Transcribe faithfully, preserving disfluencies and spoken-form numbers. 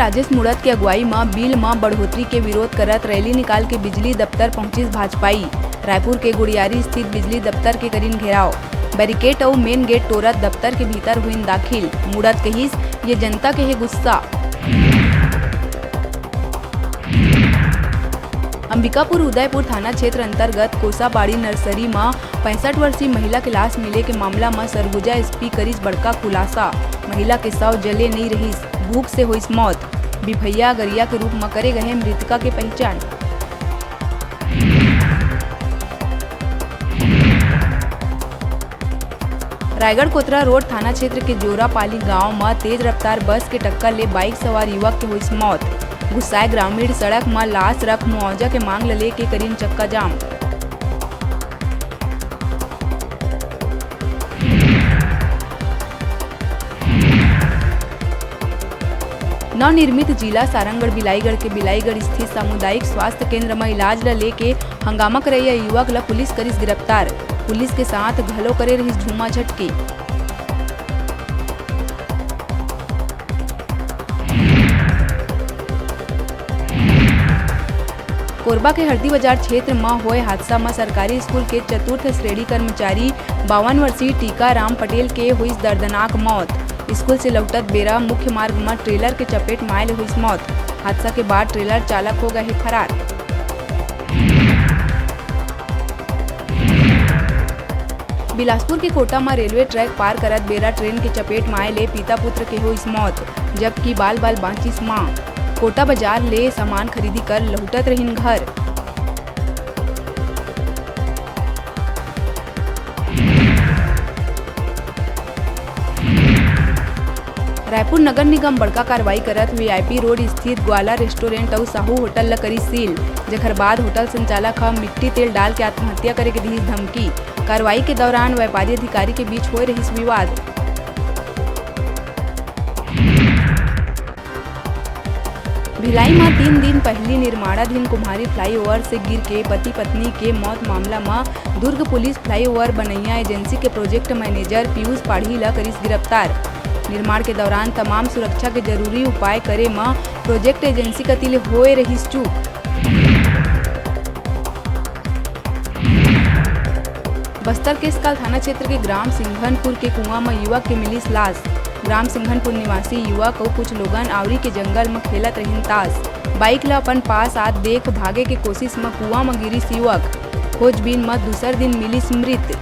राजेश मुड़त के अगुवाई म बिल म बढ़ोतरी के विरोध करत रैली निकाल के बिजली दफ्तर पहुंचिस भाजपाई। रायपुर के गुड़ियारी स्थित बिजली दफ्तर के करिन घेराव। बैरिकेड अउ मेन गेट टोरत दफ्तर के भीतर होइन दाखिल। मुड़त कहिस, ये जनता के हे गुस्सा। अंबिकापुर उदयपुर थाना क्षेत्र अंतर्गत कोसाबाड़ी नर्सरी म पैंसठ वर्षीय महिला के लाश मिले के मामला म सरगुजा एसपी करिस बड़का खुलासा। महिला के शव जले नइ रहिस, भूख से होइस मौत। बिभैया गरिया के रूप म करे गए मृतका के पहचान। रायगढ़ कोतरा रोड थाना क्षेत्र के जोरापाली गांव म तेज रफ्तार बस के टक्कर ले बाइक सवार युवक के होइस मौत। गुस्साए ग्रामीण सड़क म लाश रख मुआवजा के मांग ल लेके करिन चक्का जाम। नवनिर्मित जिला सारंगढ़ बिलाईगढ़ के बिलाईगढ़ स्थित सामुदायिक स्वास्थ्य केंद्र म इलाज ल लेके हंगामा करइया युवक ल पुलिस करिस गिरफ्तार। पुलिस के साथ घलो करे रहिस झूमा झटकी। कोरबा के हरदी बाजार क्षेत्र म होय हादसा म सरकारी स्कूल के चतुर्थ श्रेणी कर्मचारी बावन वर्षीय टीकाराम पटेल के होइस दर्दनाक मौत। स्कूल से लौटत बेरा मुख्य मार्ग म ट्रेलर के चपेट म आए ले होइस मौत। हादसा के बाद ट्रेलर चालक हो गए हे फरार। बिलासपुर के कोटा म रेलवे ट्रैक पार करत बेरा ट्रेन के चपेट म आए ले पिता पुत्र के होइस मौत, जबकि बाल बाल बांचिस मां। कोटा बाजार ले सामान खरीदी कर लहुटत रहिन घर। रायपुर नगर निगम बड़का कार्रवाई करत वीआईपी रोड स्थित ग्वाला रेस्टोरेंट अउ साहू होटल ल करिस सील, जेखर बाद होटल संचालक ह मिट्टी तेल डाल के आत्महत्या करे के दिहिस धमकी। कार्रवाई के दौरान व्यापारी अधिकारी के बीच होए रहिस विवाद। भिलाई म तीन दिन पहिली निर्माणाधीन कुम्हारी फ्लाईओवर से गिर के पति पत्नी के मौत मामला म दुर्ग पुलिस फ्लाईओवर बनैया एजेंसी के प्रोजेक्ट मैनेजर पीयूष पाढ़ी ल करिस गिरफ्तार। निर्माण के दौरान तमाम सुरक्षा के जरूरी उपाय करे म प्रोजेक्ट एजेंसी कति ले होए रहिस चूक। बस्तर के इसकाल थाना क्षेत्र के ग्राम सिंघनपुर के कुआं म युवक के मिलिस लाश। ग्राम सिंघनपुर निवासी युवक अउ कुछ लोगन आवरी के जंगल म खेलत रहिन ताश। बाइक ल अपन पास आत देख भागे के कोशिश म कुआं म गिरिस युवक। खोजबीन म दूसर दिन मिलिस मृत।